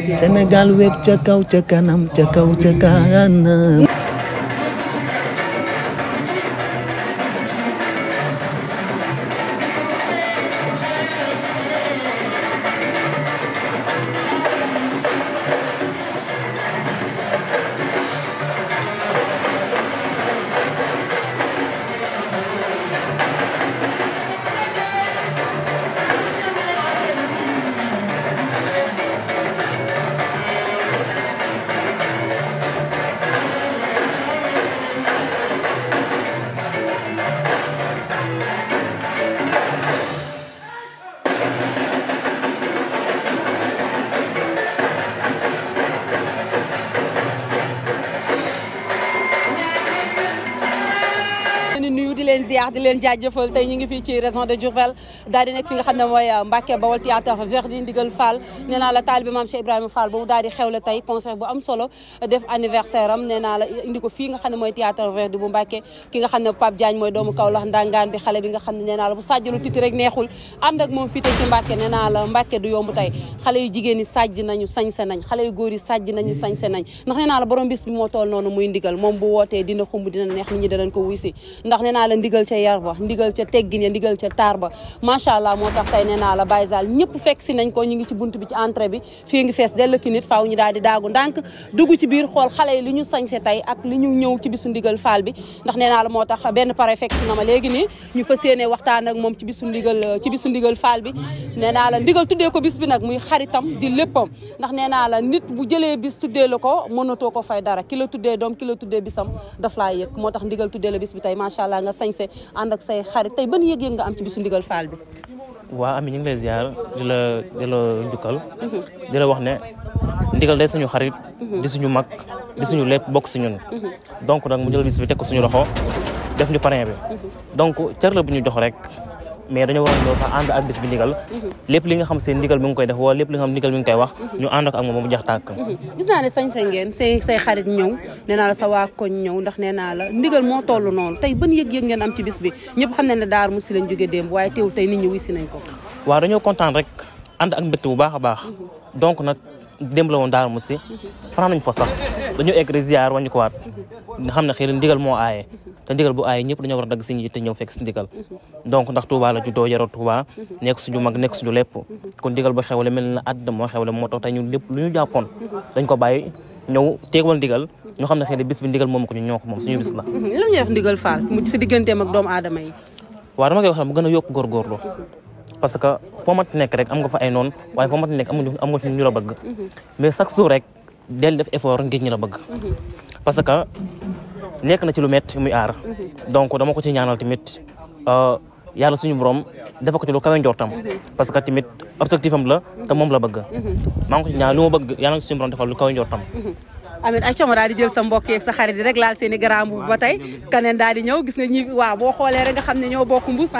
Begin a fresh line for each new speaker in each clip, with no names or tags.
Sénégal web ca kaw ca kanam ca kaw ca kanam.
di leen ziar di leen jaajëfal tey ñu ngi fii ci région de Diourbel daal di nekk fi nga xam ne mooy Mbacké Bawol théâtre Verdi Ndigal Fall nee naa la taalibe Maam Cheikh Ibrahima Fall boobu daal di xewle tey concert bu am solo def anniversaire am nee naa la indi ko fii nga xam ne mooy théâtre Verdi bu Mbacké ki nga xam ne Pape Diagne mooy doomu Kaolack ndangaan bi xale bi nga xam ne nee naa la bu sàjjalu titi rek neexul ànd ak moom fii tey ci Mbacké nee naa la Mbacké du yomb tey xale yu jigéen yi sàjj nañu sañse nañ xale yu góor yi sàjj nañu sañse nañ ndax nee naa la borom bis bi moo toll noonu muy ndigal moom bu wootee dina xumb dina neex nit ñi danañ ko wuy si ndax nee naa la ndigal ca yar ba ndigal ca teggin ya ndigal ca taar ba macha allah moo tax tey nee naa la Baye Zal ñëpp fekk si nañ ko ñu ngi ci bunt bi ci entrée bi fii ngi fees dell ki nit faaw ñu daal di daagu ndànk dugg ci biir xool xale yi li ñu sañse tey ak li ñu ñëw ci bisu ndigal Fall bi ndax nee naa la moo tax benn pare fekk si na ma léegi nii ñu fas yéene waxtaan ak moom ci bisu ndigal Fall bi nee naa la ndigal tuddee ko bis bi nag muy xaritam di léppam ndax nee naa la nit bu jëlee bis tuddee la ko mënatoo ko fay dara ki la tuddee doom ki la tuddee bisam daf laa yëg moo tax ndigal tuddee la bis bi tey macha allah nga sañse ànd ak say xarit tey ban yëg-yëg nga am ci bisu ndigal Fall bi.
waaw Ami ñu ngi lay ziar di la njukkal. di la wax ne ndigal day suñu xarit. di suñu mag di suñu lépp bokk si ñun. donc nag mu jël bis bi teg ko suñu loxo def ñu parrain bi. donc cër la bu ñu jox rek mais dañoo waroon doo sax ànd ak bis bi ndigal. lépp li nga xam seen ndigal mi ngi koy def wala lépp li nga xam ndigal mi ngi koy wax ñu ànd ak moom mu jeex tàkk.
gis naa ne sañ-sañ ngeen say xarit ñëw nee naa la sa waa koñ ñëw ndax nee naa la ndigal moo toll noonu tey ban yëg-yëg ngeen am ci bis bi ñëpp xam ne ne Darou Mousty lañ jógee démb waaye teewul tey nit ñi wisi nañ ko.
waaw dañoo kontaan rek ànd ak mbégte bu baax a baax donc nag démb la woon Darou Mousty fanaan nañ fa sax dañoo egg rek ziar wañu ko waat nga xam ne xëy na ndigal moo aaye te ndigal bu aaye ñëpp dañoo war a dagg si ñi te ñëw fekk si ndigal donc ndax Touba la juddoo yaroo Touba nekk suñu mag nekk suñu lépp kon ndigal ba xewle mel na àddina moo xewle moo tax tey ñun lépp lu ñu jàppoon dañ ko bàyyi ñëw teewal ndigal ñoo xam ne xëy na bis bi ndigal moom ko ñu ñoo ko moom suñu bis la.
lan ngay wax ndigal Fall mu si digganteem ak doomu aadama yi.
waaw dama koy wax mu gën a yokk góorgóorlu parce que foo mat nekk rek am nga fa ay noonu waaye foo mat nekk am nga ñu la bëgg mais chaque jour rek del def effort ngir ñu la bëgg parce que nekk na ci lu métti muy aar donc dama ko ci ñaanal tamit yàlla suñu borom dafa ko ci lu kawe njortam parce que tamit objectif am la te moom la bëgg maa ngi ko ci ñaanal lu ma bëgg yàlla suñu borom defal lu kawe njortam.
Amin ay coomo daal di jël sa mbokk yeeg sa xarit yi rek laal seen i garaam bu ba tey keneen daal di ñëw gis nga ñi waaw boo xoolee rek nga xam ne ñoo bokk mbus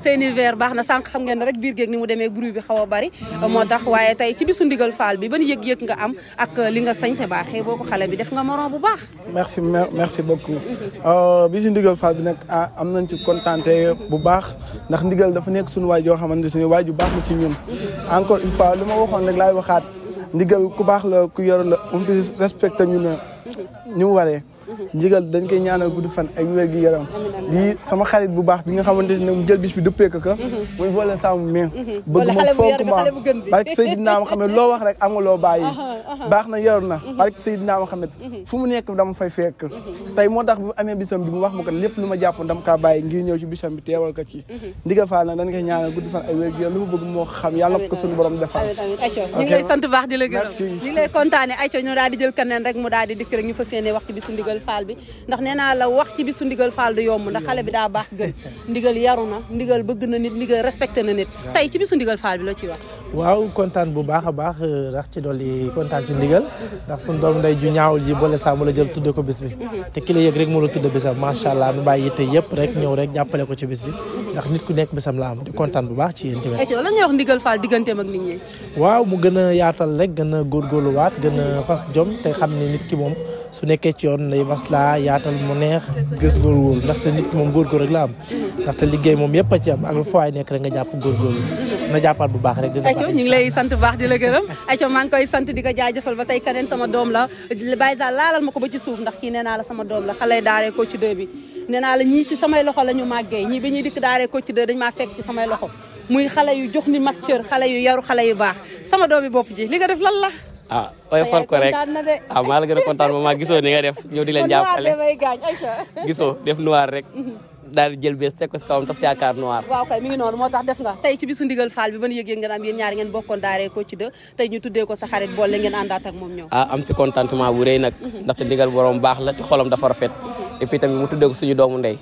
seen i verre baax na sànq xam ngeen ne rek biir géeg ni mu demee bruit bi xaw a bari moo tax waaye tey ci bisu ndigal Fall bi ban yëg-yëg nga am ak li nga sañse baaxee boo ko xale bi def nga morom bu baax.
merci beaucoup bisu ndigal Fall bi nag am nañ ci contenté bu baax ndax ndigal dafa nekk suñu waay yoo xamante ne waay ju baax la ci ñun encore une fois li ma waxoon rek laay waxaat ndigal ku baax la ku yor la on peut respecter ñu ne ñu waree ndigal dañ koy ñaanal gudd fan ak wér gi yaram di sama xarit bu baax bi nga xamante ne mu jël bis bi dëppee ko muy boole sàmm mais bëgg ma fonk ma barke Seydina Mohamed loo wax rek am nga loo bàyyi baax na yor na barke Seydina Mohamed fu mu nekk dama fay fekk tey moo tax bu amee bisam bi mu wax ma ko lépp lu ma jàpp dama kaa bàyyi ngir ñëw ci bisam bi teewal ko ci ndigal Fall nag dañ koy ñaanal gudd fan ak wér gi yaram lu mu bëgg moo xam yàlla na ko suñu borom defal
ñu ngi lay sant baax di la gërëm ñu ngi lay kontaane Aïcha ñoo daal di jël keneen rek mu daal di dikk rek ñu fas yéene wax ci bisu ndigal Fall bi ndax nee naa la wax ci bisu ndigal Fall du yomb ndax xale bi daa baax gën ndigal yaru na ndigal bëgg na nit ndigal respecté na nit tey ci bisu ndigal Fall bi loo ciy wax.
waaw kontaan bu baax a baax rax ci dolli kontaan ci ndigal ndax suñu doom ndey ju ñaawul ji boole saa mu la jël tudde ko bis bi te ki la yëg rek moo la tudde bisam macha allah nu bàyyi yitte yëpp rek ñëw rek jàppale ko ci bis bi ndax nit ku nekk bisam la am di kontaan bu baax ci yéen tamit.
lan ngay wax ndigal Fall digganteem ak nit ñi.
waaw mu gën a yaatal rek gën a góorgóorluwaat gën a fas jom te xam ne nit ki moom su nekkee ci yoon lay masla yaatal mu neex gës góorgóorlu ndaxte nit moom góorgóor rek la am ndaxte liggéey moom yëpp a ci am ak lu foo ay nekk rek nga jàpp góorgóorlu na jàppaat bu baax rek dina
ñu ngi lay sant bu baax di la gërëm ayca maa ngi koy sant di ko jaajëfal ba tey keneen sama doom la Baye Zale laalal ma ko ba ci suuf ndax kii nee naa la sama doom la xale daaree Kocc 2 bi nee naa la ñii si samay loxo la ñu màggee ñii bi ñuy dikk daaree Kocc 2 dañ maa fekk ci samay loxo muy xale yu jox ni mag cër xale yu yaru xale yu baax sama doom bi bopp ji li nga def lan la
oy fal ko rek maa la gën a kontaan ba maa gisoo ni nga def ñëw di leen jàppale gisoo def noir rek daal di jël bés teg ko si kawam tas yaakaar noir
waaw kay mi ngi noonu moo tax def nga tey ci bisu ndigal Fall bi ban yëg-yëg ngeen am yéen ñaari ngeen bokkoon daaree Kocc 2 tey ñu tuddee ko sa xarit boole ngeen àndaat ak moom ñëw
am si contentement bu rëy nag ndaxte ndigal borom baax la te xolam dafa rafet et puis tamit mu tuddee ko suñu doomu ndey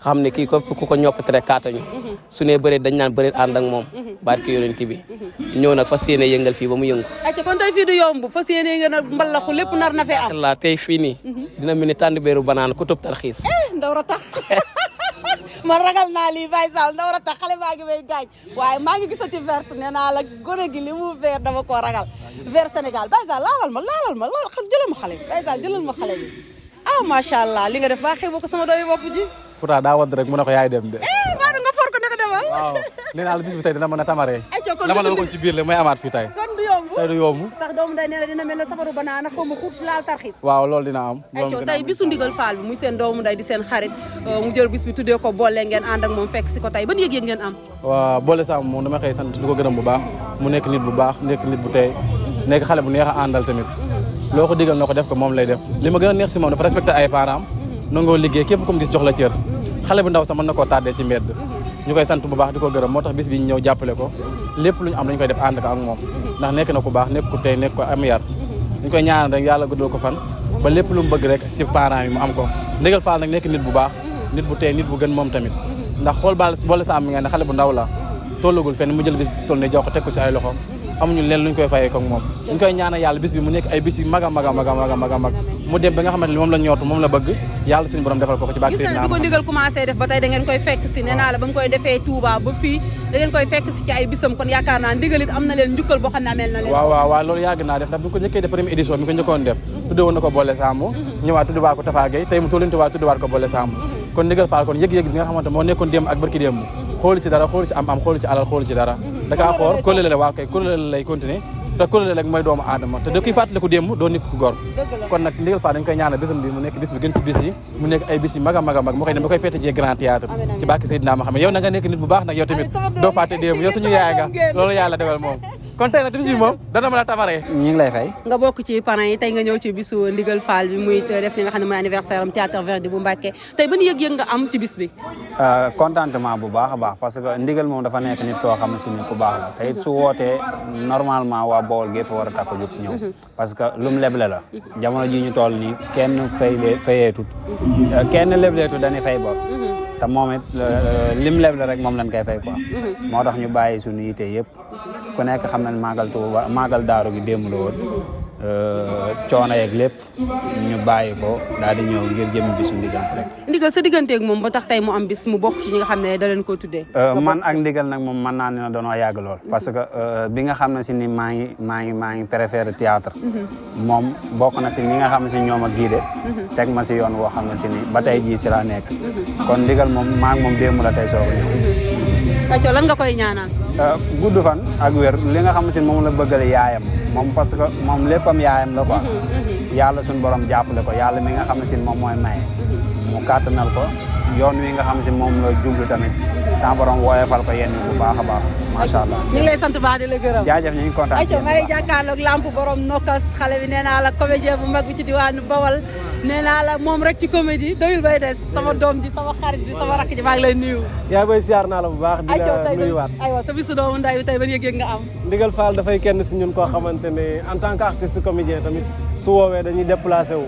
xam ne kii ko ku ko ñoppati rek kaatañu su ne bëreet dañ naan bëreet ànd ak moom barki yonent bi ñëw nag fas yéene yëngal fii ba mu yëngu
acca kon tey fii du yomb fas yéene ngeen a mbalaxu lépp nar na fee am
Allah tey fii nii dina mel ni tànn beeru banaan ku tëb tarxiis
ndaw ra tax man ragal naa lii Baye Zale ndaw ra tax xale baa ngi may gaañ waaye maa ngi gisati vert nee naa la gone gi li mu vert dama koo ragal vert Sénégal Baye Zale laalal ma jëlal ma xale bi Baye Zale jëlal ma xale bi macha allah li nga def baa xew ko sama doomi bopp ji
pourtant daa wadd rek mu ne ko yaay dem de
maa du nga for ko naka demal
waaw nee naa la bis bi tey dina mën a tamaree dama la waxoon ci biir le may amaat fii tey
kon du yomb
tey du yomb
sax doomu day nee na dina mel ne sabaru banaana xaw ma ku laal tarxis
waaw loolu dina am
tey bisu ndigal Fall bi muy seen doomu nday di seen xarit mu jël bis bi tuddee ko boole ngeen ànd ak moom fekk si ko tey ban yëg-yëg ngeen am
waaw boole Sam moom dama xëy sant di ko gërëm bu baax mu nekk nit bu baax nekk nit bu tey nekk xale bu neex a àndal tamit loo ko digal na ko def ko moom lay def li ma gën a neex si moom dafa respecté ay parents nangoo liggéey képp comme gis jox la cër xale bu ndaw sax mën na koo tàddee ci mbedd ñu koy sant bu baax di ko gërëm moo tax bis bi ñu ñëw jàppale ko lépp lu ñu am dañu koy def ànd ko ak moom ndax nekk na ku baax nekk ku tey nekk ko am yar dañu koy ñaanal rek yàlla guddal ko fan ba lépp lu mu bëgg rek si parents yi mu am ko ndigal Fall nag nekk nit bu baax nit bu tey nit bu gën moom tamit ndax xool boole Sam mi nga ne xale bu ndaw la tollagul fenn mu jël bis bi toll ne jox ko teg ko si ay loxo amuñu leen luñ koy fayee ko moom ñu koy ñaanal yàlla bis bi mu nekk ay bis yu mag a mag mu dem ba nga xamante ni moom la ñootu moom la bëgg yàlla suñu borom defal ko ci bàq
gis na bi ko ndigal commencé def ba tey da ngeen koy fekk si nee naa la ba mu koy defee Touba ba fii da ngeen koy fekk si ci ay bisam kon yaakaar naa ndigal it am na leen njukkal boo xam ne ameel na leen
waaw loolu yàgg naa def ndax bi ko njëkkee def première édition bi ko njëkkoon def tudde woon na ko boole Sam ñëwaat tudde waa ko Tafa Gueye tey mu tollantiwaat tudde waat ko boole Sam kon ndigal Fall kon yëg-yëg bi nga xamante moo nekkoon démb ak barki démb xoolu ci dara xoolu ci am xoolu ci alal xoolu ci dara dakaa xoor kóllëre la waaw kay kóllëre lay continuer te kóllëre rek mooy doomu aadama te da koy fàttaliku démb doo nit ku gor kon nag ndigal Fall dañ koy ñaanal bésam bi mu nekk bis bi gën si bis yi mu nekk ay bis yi mag a mag mu koy dem ba koy fête ci grand théâtre ci bàkki Seydina Muhammad yow na nga nekk nit bu baax nag yow tamit doo fàtte démb yow suñu yaay nga loolu yàlla defal moom kon tey nag bis bi moom dana mën a tamaree
ñu ngi lay fay
nga bokk ci parents yi tey nga ñëw ci bisu ndigal Fall bi muy def li nga xam ne mooy anniversaire am théâtre Verdi bu Mbacké tey ban yëg-yëg nga am ci bis bi
contentement bu baax a baax parce que ndigal moom dafa nekk nit koo xam ne si nit ku baax la te it su wootee normalement waa Bawol gépp war a takk jóg ñëw parce que lu mu leble la jamono ji ñu toll nii kenn fayeetut kenn lebleetut dañuy fay bor te moom it lim leble rek moom lañ koy fay quoi moo tax ñu bàyyi suñu yite yëpp ku nekk xam nañ màggal daaru gi démb la woon coono yeeg lépp ñu bàyyi ko daal di ñëw ngir jëm bisu ndigal rek.
ndigal sa digganteeg moom ba tax tey mu am bis mu bokk ci ñi nga xam ne da leen ko tuddee.
man ak ndigal nag moom mën naa ne doonoo yàgg lool parce que bi nga xam ne si ni maa ngi préféré théâtre moom bokk na si ñi nga xam ne si ñoom a giide teg ma si yoon woo xam ne si ni ba tey jii si laa nekk kon ndigal moom maa ngi moom démb la tey soog a ñëw.
Aco lan nga koy ñaanal.
gudd fan ak wér li nga xam ne si moom la bëggal yaayam moom parce que moom léppam yaayam la quoi yàlla suñu borom jàppale ko yàlla mi nga xam ne si moom mooy maye mu kàttanal ko yoon wi nga xam ne si moom la jublu tamit sa borom woyofal ko yenn bu baax a baax macha allah.
ñu ngi lay sant baax di la gërëm.
jaajëf ñu ngi kontaan
Aco maa ngi jàkkaarloog lamp borom nokkas xale bi nee naa la comédien bu mag bi ci diwaanu Bawal nee naa la moom rek ci comédie doyul bay des sama doom ji sama xarit bi sama rakk ji maa ngi lay nuyu.
yaa ngi koy siyaar naa la bu baax. di la nuyuwaat
aywa sa bisu doomu nday bi tey ban yëg-yëg nga am.
Ndigal Fall dafay kenn si ñun koo xamante ne en tant que artiste comédien tamit su woowee dañuy déplacé wu.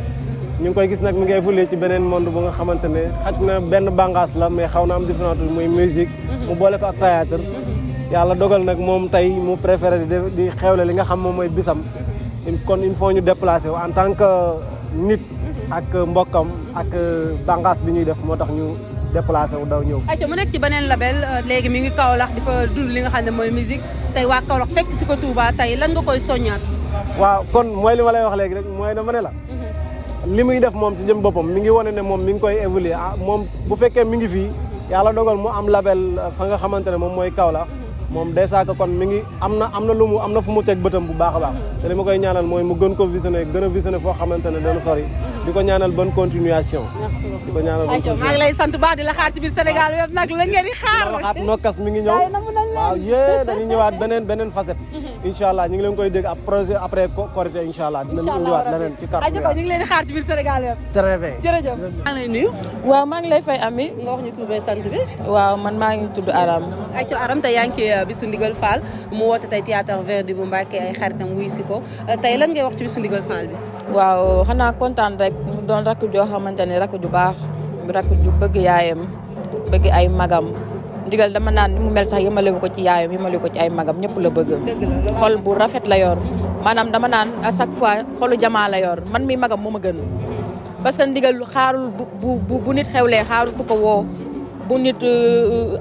ñu ngi koy gis nag mi ngay fulee ci beneen monde bu nga xamante ne xaj na benn bànqaas la mais xaw na am différence muy musique mu boole ko ak théâtre yàlla dogal nag moom tey mu préféré di xewle li nga xam moom mooy bisam kon il faut ñu déplacé wu en tant que nit ak mbokkam ak bànqaas bi ñuy def moo tax ñu déplacé wu daw ñëw.
Aïcha mu nekk ci beneen label léegi mi ngi Kaolack di fa dund li nga xam ne mooy musique tey waa Kaolack fekk si ko Touba tey lan nga koy soññaat.
waaw kon mooy li ma lay wax léegi rek mooy dama ne la
li muy def moom si jëm boppam mi ngi wane ne moom mi ngi koy évoluer moom bu fekkee mi ngi fii yàlla dogal mu am label fa nga xamante ne moom mooy Kaolack moom dèjà que kon mi ngi am na fu mu teg bëtam bu baax a baax te li ma koy ñaanal mooy mu gën ko visionné gën a visionné foo xamante ne dana sori di ko ñaanal bonne continuation. di ko ñaanal bonne continuation
maa ngi lay sant baax di la xaar ci biir Sénégal yëpp nag la ngeen di xaar.
waxaat nokkas mi ngi ñëw waaw dañuy ñëwaat beneen facette. incha allah ñu ngi leen koy dégg ab projet après Korité incha allah dinañ indiwaat leneen ci kàddu
ñu ngi leen di xaar ci biir Sénégal yëpp.
très bien
jërëjëf. maa ngi lay nuyu.
waaw maa ngi lay fay Ami.
nga wax ñu tur beeg sant bi.
waaw man maa ngi tudd Aram.
ayca Aram tey yaa ngi ci bisu Ndigal Fall mu woote tey théâtre Verdi bu Mbacké ay xaritam wuy si ko tey lan ngay wax ci bisu Ndigal Fall bi.
waaw xanaa kontaan rek mu doon rakk joo xamante ne rakk ju baax rakk ju bëgg yaayam bëgg ay magam Ndigal dama naan ni mu mel sax yemale ko ci yaayam yemale ko ci ay magam ñëpp la bëgg. xol bu rafet la yor maanaam dama naan à chaque fois xolu jamaa la yor man mi magam moo ma gën parce que Ndigal xaarul bu nit xewlee xaarul ku ko woo bu nit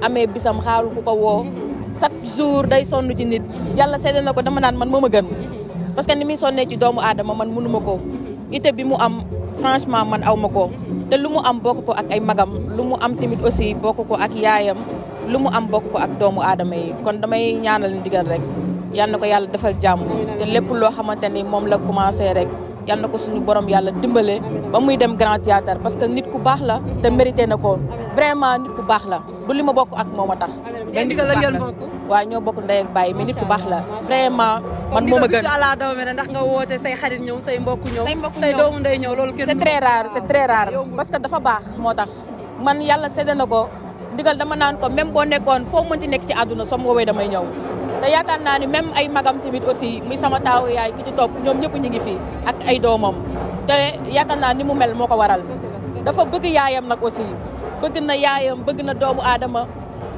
amee bisam xaarul ku ko woo chaque jour day sonn ci nit yàlla seede na ko dama naan man moo ma gën parce que ni muy sonnee ci doomu aadama man mënu ma ko ité bi mu am franchement man aw ma ko te lu mu am bokk ko ak ay magam lu mu am tamit aussi bokk ko ak yaayam lu mu am bokk ko ak doomu aadama yi kon damay ñaanal Ndigal rek yal na ko yàlla defal jàmm te lépp loo xamante ni moom la commencé rek yal na ko suñu borom yàlla dimbale ba muy dem Grand Théâtre parce que nit ku baax la te mérité na ko vraiment nit ku baax la du li ma bokk ak moom a tax.
mais Ndigal la ngeen bokk.
waaw ñoo bokk ndey ak baay mais nit ku baax la vraiment man moo ma gën.
ndax nga woote say xarit ñëw say mbokk ñëw. say doomu ndey ñëw loolu kenn
c'est très rare parce que dafa baax moo tax man yàlla séddee na ko Ndigal dama naan ko même boo nekkoon foo mënti nekk ci àdduna soo ma woowee damay ñëw te yaakaar naa ni même ay magam tamit aussi muy sama taawu yaay ki ci topp ñoom ñëpp ñu ngi fi ak ay doomam te yaakaar naa ni mu mel moo ko waral dafa bëgg yaayam nag aussi bëgg na yaayam bëgg na doomu aadama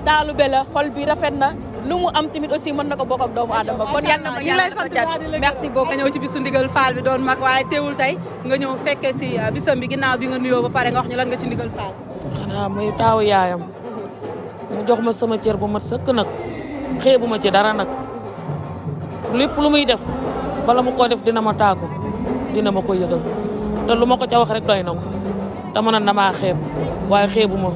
taalube la xol bi rafet na lu mu am tamit aussi mën na ko bokk ak doomu aadama kon yal na ma yàlla merci beaucoup.
nga ñëw ci bisu Ndigal Fall bi doon mag waaye teewul tey nga ñëw fekkee si bisam bi ginnaaw bi nga nuyoo ba pare nga wax ñu lan nga ci Ndigal Fall.
xanaa muy taawu yaayam mu jox ma sama cër bu mat sëkk nag xeebu ma ci dara nag lépp lu muy def bala mu ko def dina ma tàggu dina ma ko yëgal te lu ma ko ca wax rek doy na ko te man damaa xeeb waaye xeebu ma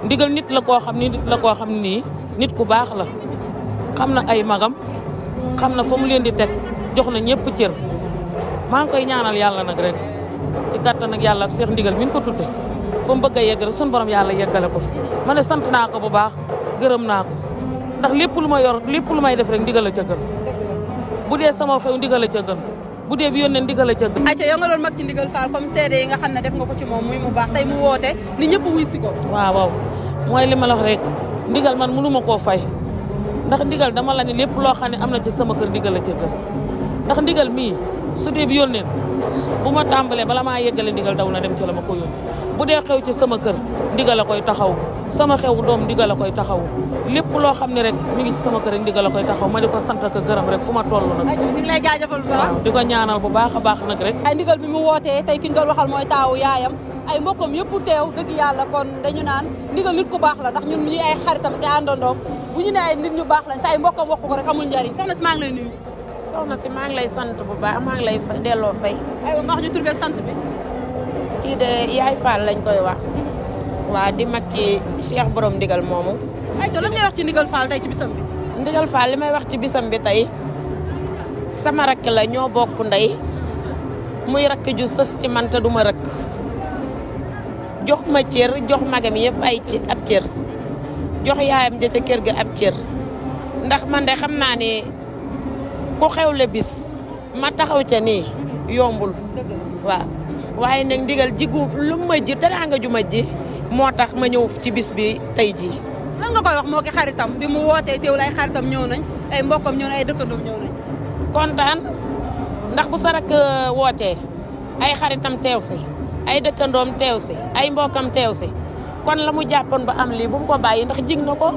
Ndigal nit la koo xam ni nit la koo xam ni nit ku baax la xam na ay magam xam na fa mu leen di teg jox na ñëpp cër maa ngi koy ñaanal yàlla nag rek ci kattan ak yàlla ak Cheikh Ndigal mi ñu ko tudde fa mu bëgg a yegg rek suñu borom yàlla yeggale ko fi ma ne sant naa ko bu baax gërëm naa ko ndax lépp lu ma yor lépp lu may def rek Ndigal la ca gën bu dee sama xew Ndigal la ca gën bu dee bi yónnee Ndigal la ca gën.
ayca yow nga doon mag ci Ndigal Fall comme seede yi nga xam ne def nga ko ci moom muy mu baax tey mu woote ni ñëpp wuy si ko.
waaw mooy li ma la wax rek Ndigal man mënu ma koo fay ndax Ndigal dama la ne lépp loo xam ne am na ci sama kër Ndigal la ca gën ndax Ndigal mii su dee bi yónnee bu ma tàmbalee bala maa yeggale Ndigal daw na dem ci la ma ko yónni bu dee xew ci sama kër Ndigal la koy taxaw sama xew doom Ndigal la koy taxaw lépp loo xam ne rek mi ngi ci sama kër rek Ndigal la koy taxaw ma di ko sant ak gërëm rek fu ma toll nag.
ñu ngi lay jaajëfal bu baax.
waaw di ko ñaanal bu baax a baax nag rek.
ay Ndigal bi mu wootee tey ki ñu doon waxal mooy taawu yaayam ay mbokkam yëpp teew dëgg yàlla kon dañu naan Ndigal nit ku baax la ndax ñun ñuy ay xaritam te àndandoom bu ñu ne ay nit ñu baax lañ sa ay mbokkam wax ko rek amul njariñ soxna si maa ngi lay nuyu.
soxna si maa ngi lay sant bu baax maa ngi lay delloo fay.
aywa nga wax ñu tur beeg sant bi.
kii de Yaay Fall lañ koy wax. waa di mag ci Cheikh borom Ndigal moomu.
ayca lan ngay wax ci Ndigal Fall tey ci bisam bi.
Ndigal Fall li may wax ci bisam bi tey sama rakk la ñoo bokk ndey muy rakk ju sës ci man te du ma rakk jox ma cër jox magam yëpp ay ci ab cër jox yaayam ja ca kër ga ab cër ndax man de xam naa ne ku xewle bis ma taxaw ca nii yombul waaw waaye nag Ndigal jigu lu ma ji teraanga ju ma ji moo tax ma ñëw ci bis bi tey jii.
lan nga koy wax moo ki xaritam bi mu wootee teewul ay xaritam ñëw nañ ay mbokkam ñëw nañ ay dëkkandoom ñëw nañ.
kontaan ndax bu sa rakk wootee ay xaritam teew si ay dëkkandoom teew si ay mbokkam teew si kon la mu jàppoon ba am lii bu mu ko bàyyi ndax jig na ko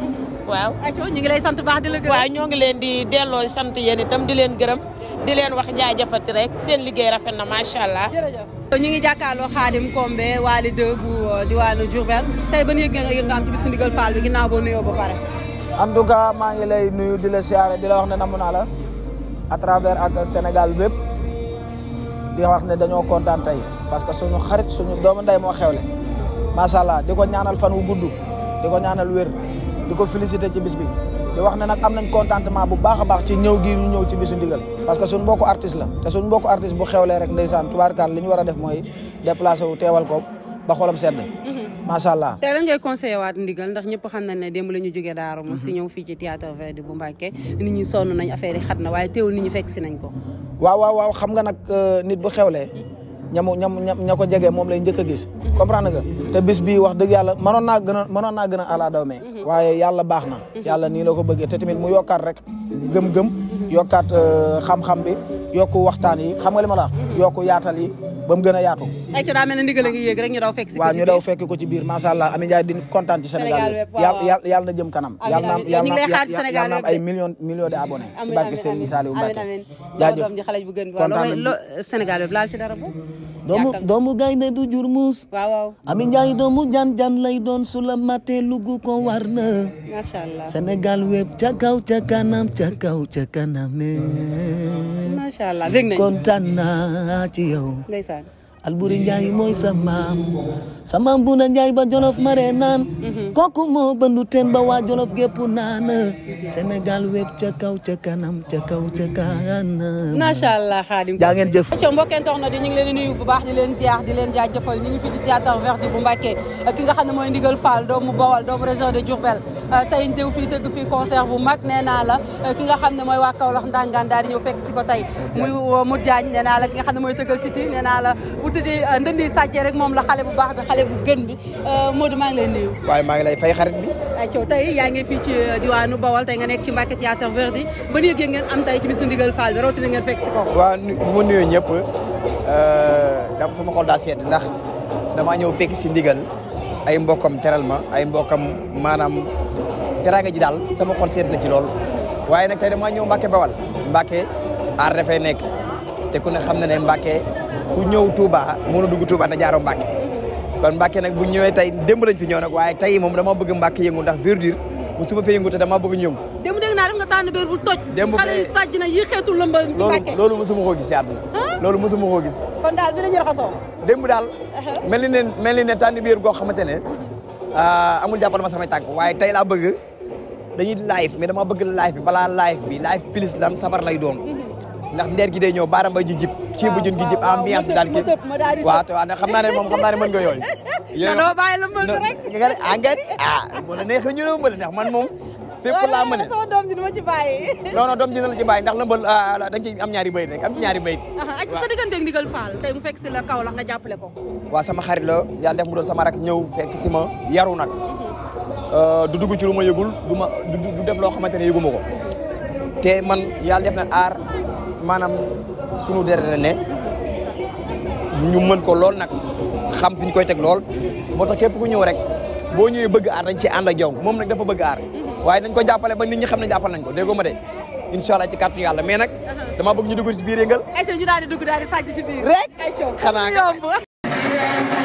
waaw.
ayca ñu ngi lay sant baax di la gërëm.
waaw ñoo ngi leen di delloo sant yéen itam di leen gërëm di leen wax jaajëfati rek seen liggéey rafet na macha allah.
jërëjëf. ñu ngi jàkkaarloo Khadim Kombe Wally 2 bu diwaanu Diourbel tey ban yëg nga am ci bisu Ndigal Fall bi ginnaaw boo nuyoo ba pare.
en tout cas maa ngi lay nuyu di la siyaare di la wax ne namm naa la à travers ak Sénégal bépp di wax ne dañoo kontaan tey
parce que suñu xarit suñu doomu ndey moo xewle macha allah di ko ñaanal fan wu gudd di ko ñaanal wér di ko féliciter ci bis bi di wax ne nag am nañ contentement bu baax a baax ci ñëw gi ñu ñëw ci bisu ndigal parce que suñu mbokku artiste la te suñu mbokku artiste bu xewlee rek ndeysaan tubaarkaal li ñu war a def mooy déplacé wu teewal ko ba xolam sedd macha allah.
tey lan ngay conseillé waat ndigal ndax ñëpp xam nañ ne démb la ñu jógee Daaru mu si ñëw fii ci théâtre Verdi bu Mbacké nit ñi sonn nañ affaire yi xat na waaye teewul nit ñi fekk si nañ ko.
waaw xam nga nag nit bu xewlee ña ko jege moom lay njëkk a gis comprendre nga te bis bi wax dëgg yàlla mënoon naa gën a ala daw mais waaye yàlla baax na yàlla nii la ko bëggee te tamit mu yokkaat rek gëm-gëm yokkaat xam-xam bi yokku waxtaan yi xam nga li ma la yokku yaatal yi ba mu gën a yaatu.
ay ca daa mel ne ndigal a ngi yéeg rek ñu daw fekk si
waaw ñu daw fekk ko ci biir macha allah Amy Ndiaye di kontaan ci Sénégal yàlla na jëm kanam yàlla na am ay millions de abonnés ci barke Serigne Saliou Mbacké jaajëf kontaan nañu
Sénégal web laal ci dara bu
doomu gaynde du jur muus
waaw
Amy Ndiaye doomu jan lay doon su la matee lugu ko war na
macha allah
Sénégal web ca kaw ca kanam ca kaw ca kanam
macha allah dégg nañ
kontaan naa ci yow
ndeysaan
Alburi Njaay mooy sa maam bu na Njaay ba Jolof mare naan kooku moo bandu teen ba waa Jolof gépp naan Sénégal web ca kaw ca kanam ca kaw ca kanam
macha allah Khadim
jaa ngeen jëf
mbokkeen tox na di ñu ngi leen di nuyu bu baax di leen ziar di leen jaajëfal ñu ngi fii ci théâtre Verdi bu Mbacké ki nga xam ne mooy Ndigal Fall doomu Bawol doomu région de Diourbel tey teew fii tëgg fii concert bu mag nee naa la ki nga xam ne mooy waa Kaolack ndangaan daal di ñëw fekk si ko tey muy Modou Diagne nee naa la ki nga xam ne mooy tëggal Titi nee naa la di ndëndi sàccee rek moom la xale bu baax bi xale bu gën bi Modou maa ngi lay nuyu.
waaye maa ngi lay fay xarit bi.
ay coow tey yaa ngi fii ci diwaanu Bawol tey nga nekk ci Mbacké théâtre Verdi ba yëg ngeen am tey ci bisu Ndigal Fall bi rawatina ngeen fekk si ko.
waaw bu ma nuyoo ñëpp dama sama xol daa sedd ndax damaa ñëw fekk si Ndigal ay mbokkam teral ma ay mbokkam maanaam teraanga ji daal sama xol sedd na ci lool waaye nag tey damaa ñëw Mbacké Bawol Mbacké aar dafay nekk te ku ne xam na ne Mbacké ku ñëw Touba mën a dugg Touba te jaaroo Mbacké kon Mbacké nag bu ñëwee tey démb lañ fi ñëw nag waaye tey moom dama bëgg Mbacké yëngu ndax verdure bu su ma fee yëngu te dama bëgg ñu yëngu.
démb dégg naa def nga tànn béer bu toj.
démb
xale yi sàjj na yi xeetu lëmbal ci Mbacké
loolu mosuma koo gis yaatu na loolu mosuma koo gis.
kon daal bi la ñu raxasoo.
démb daal mel ni ne tànn béer goo xamante ne amul jàppal ma samay tànk waaye tey laa bëgg dañuy live mais dama bëgg live bi balaa live plus lan sabar lay doon ndax ndeer gi day ñëw baara mbay ji jib ceebu jën gi jib ambiance bi daal ki waaw te xam naa ne mën nga yooyu
doo bàyyi la mbël rek
nga ni bu la neexee ñu ne mbël ndax man moom fépp laa mën
sama doom ji duma ci bàyyi
non doom ji na la ci bàyyi ndax la mbël dañ ci am ñaari bayit rek am ci ñaari bayit
ak sa digganteeg Ndigal Fall tey mu fekk si la Kaolack nga jàppale ko
waaw sama xarit la yàlla def mu doon sama rak ñëw fekk si ma yaru nag du dugg ci lu ma yëgul du def loo xamante ne yëguma ko te man yàlla def na aar maanaam sunu deret la ne ñu mën ko lool nag xam fi ñu koy teg lool moo tax képp ku ñëw rek boo ñëwee bëgg aar dañ ci ànd ak yow moom nag dafa bëgg aar waaye dañ ko jàppale ba nit ñi xam ne jàppal nañ ko déggoo ma de incha allah ci kàttu yàlla mais nag dama bëgg ñu dugg ci biir yëngal.
ayca ñu daal di dugg daal di sàcc ci biir.
rek
ayca
xanaa nga
yomb.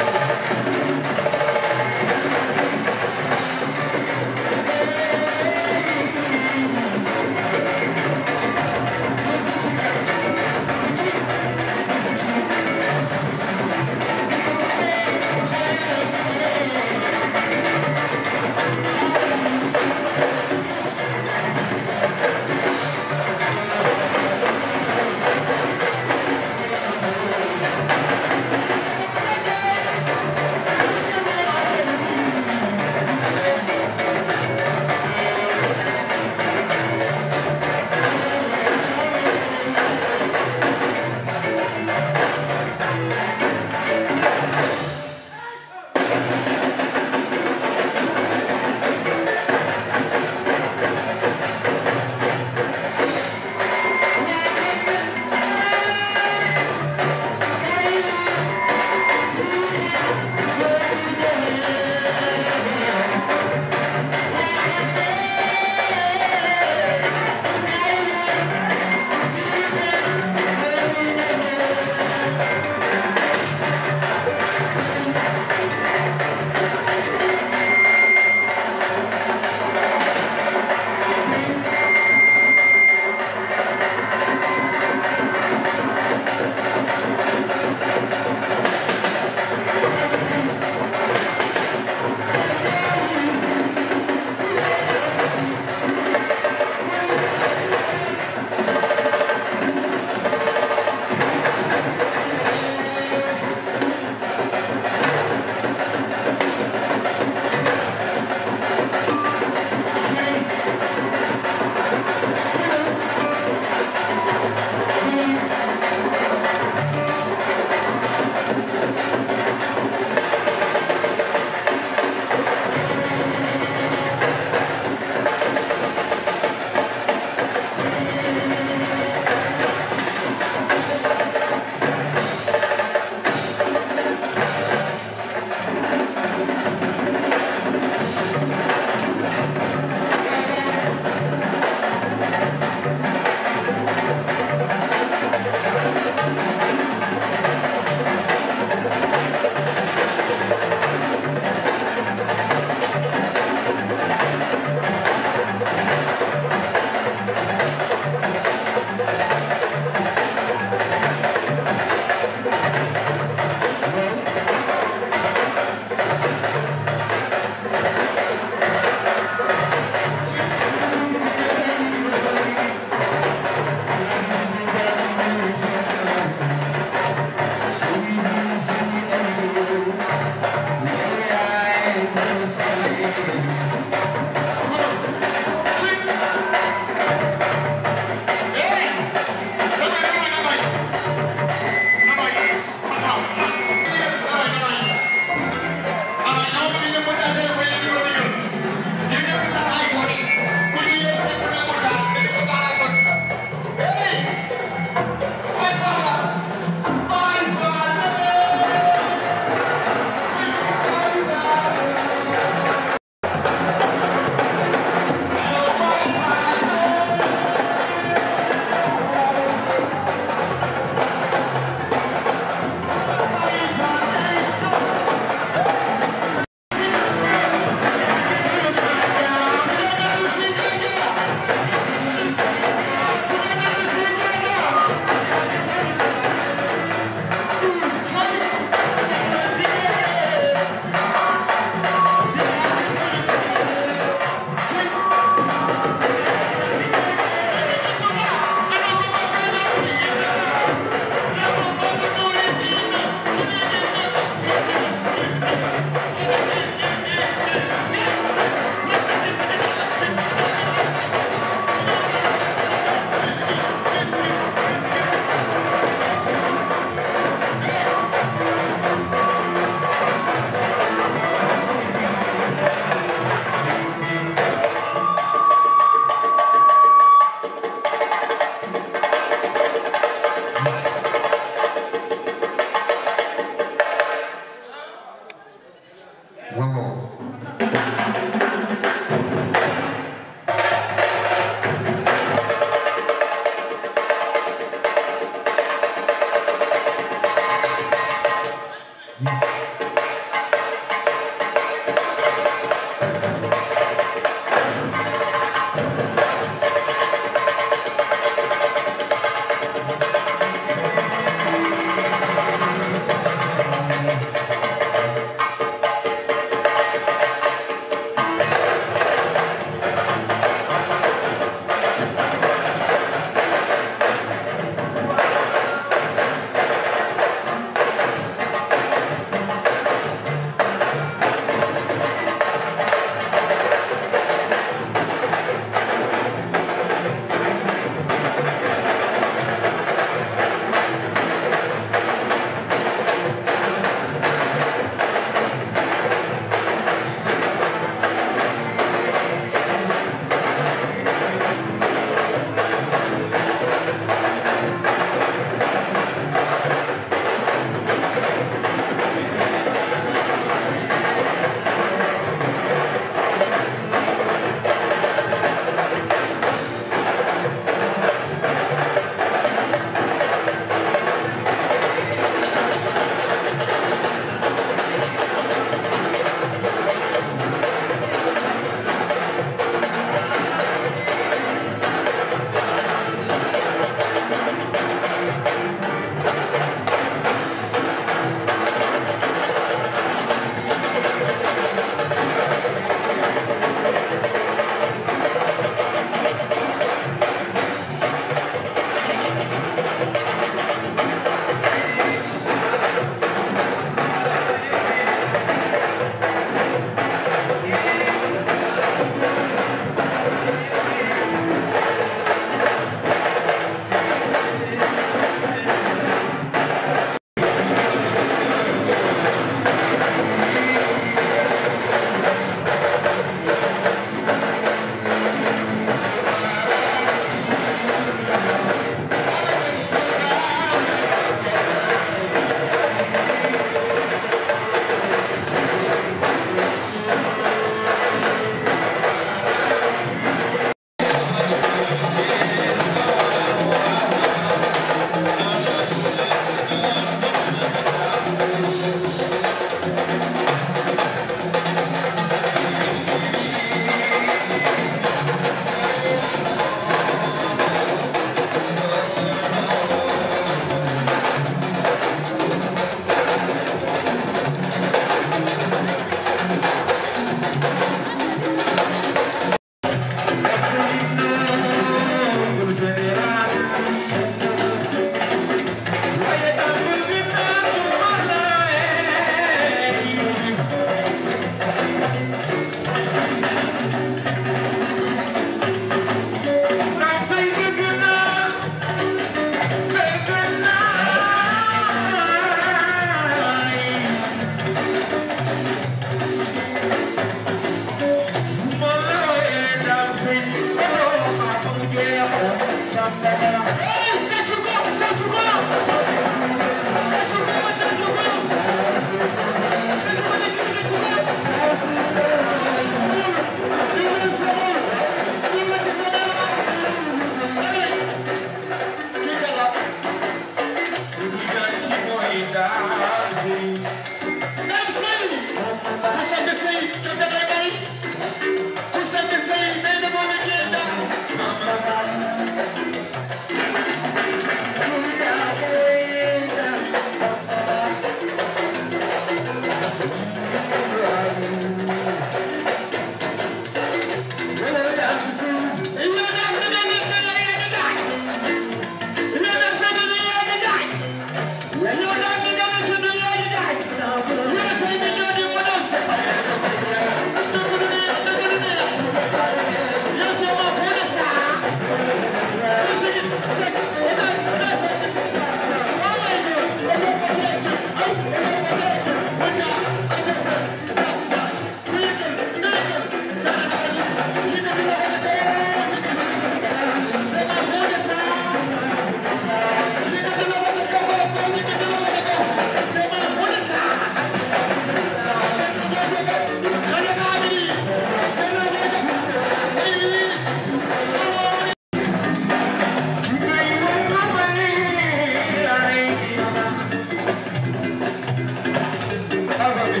Wow,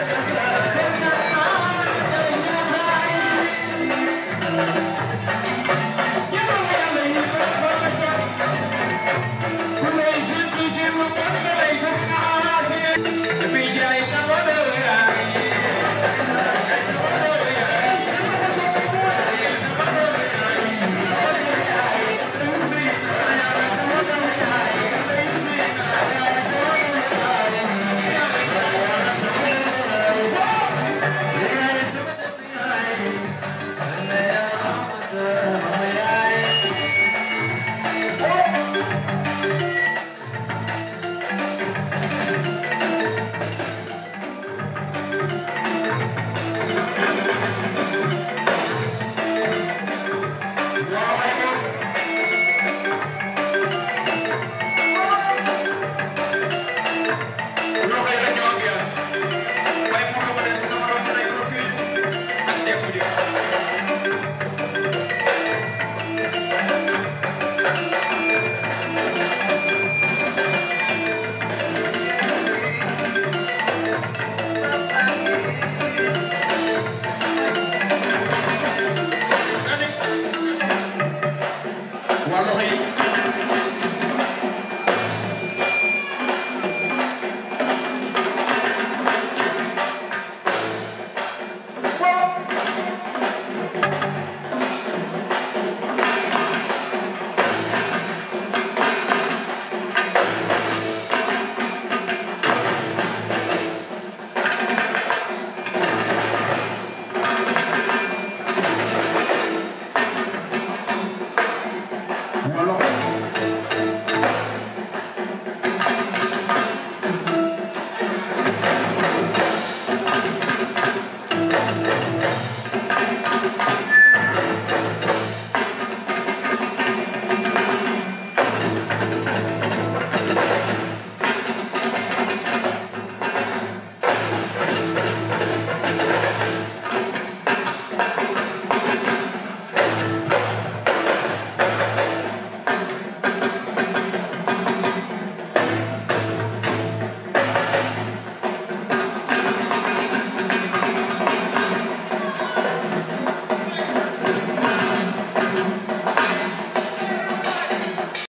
Yes,